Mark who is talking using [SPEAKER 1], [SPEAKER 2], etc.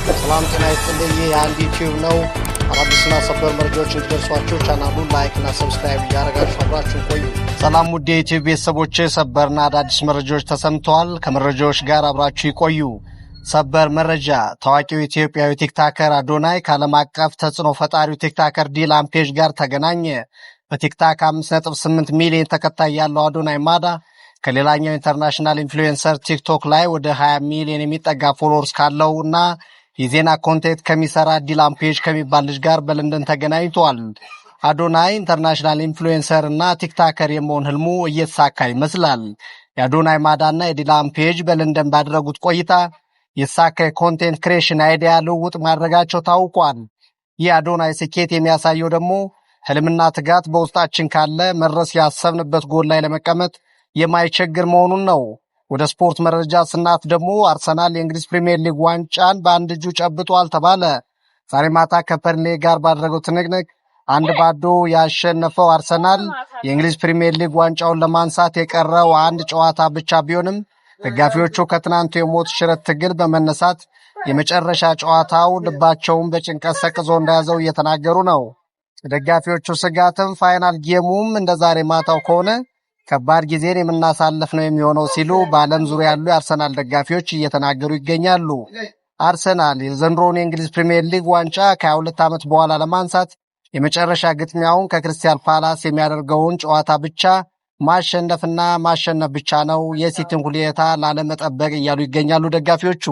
[SPEAKER 1] ሰላም ጤና ይስጥልኝ። ይህ የአንድ ዩቲዩብ ነው። አዳዲስና ሰበር መረጃዎች እንዲደርሷችሁ ቻናሉን like እና subscribe እያደረጋችሁ አብራችሁን ቆዩ። ሰላም ውድ የዩቲዩብ ቤተሰቦች፣ ሰበርና አዳዲስ መረጃዎች ተሰምተዋል። ከመረጃዎች ጋር አብራችሁ ይቆዩ። ሰበር መረጃ፣ ታዋቂው ኢትዮጵያዊ TikToker አዶናይ ከዓለም አቀፍ ተጽዕኖ ፈጣሪው TikToker ዲላን ፔጅ ጋር ተገናኘ። በ TikTok 5.8 ሚሊዮን ተከታይ ያለው አዶናይ ማዳ ከሌላኛው international influencer ቲክቶክ ላይ ወደ 20 ሚሊዮን የሚጠጋ followers ካለው እና የዜና content ከሚሰራ ዲላን ፔጅ ከሚባል ልጅ ጋር በለንደን ተገናኝተዋል። አዶናይ international influencer እና TikToker የመሆን ህልሙ እየተሳካ ይመስላል። የአዶናይ ማዳና የዲላን ፔጅ በለንደን ባደረጉት ቆይታ የተሳካ የ content creation idea ልውውጥ ማድረጋቸው ታውቋል። ይህ አዶናይ ስኬት የሚያሳየው ደግሞ ህልምና ትጋት በውስጣችን ካለ መድረስ ያሰብንበት ጎል ላይ ለመቀመጥ የማይቸግር መሆኑን ነው። ወደ ስፖርት መረጃ ስናልፍ ደግሞ አርሰናል የእንግሊዝ ፕሪምየር ሊግ ዋንጫን በአንድ እጁ ጨብጧል ተባለ። ዛሬ ማታ ከበርንሌ ጋር ባደረገው ትንቅንቅ 1-0 ያሸነፈው አርሰናል የእንግሊዝ ፕሪምየር ሊግ ዋንጫውን ለማንሳት የቀረው አንድ ጨዋታ ብቻ ቢሆንም፣ ደጋፊዎቹ ከትናንቱ የሞት ሽረት ትግል በመነሳት የመጨረሻ ጨዋታው ልባቸውን በጭንቀት ሰቅዞ እንደያዘው እየተናገሩ ነው። ደጋፊዎቹ ስጋትም final game ኡም እንደ ዛሬ ማታው ከሆነ ከባድ ጊዜን የምናሳልፍ ነው የሚሆነው ሲሉ በዓለም ዙሪያ ያሉ የአርሰናል ደጋፊዎች እየተናገሩ ይገኛሉ። አርሰናል የዘንድሮውን የእንግሊዝ ፕሪምየር ሊግ ዋንጫ ከ22 ዓመት በኋላ ለማንሳት የመጨረሻ ግጥሚያውን ከክሪስታል ፓላስ የሚያደርገውን ጨዋታ ብቻ ማሸነፍና ማሸነፍ ብቻ ነው፣ የሲቲን ሁኔታ ላለመጠበቅ እያሉ ይገኛሉ ደጋፊዎቹ።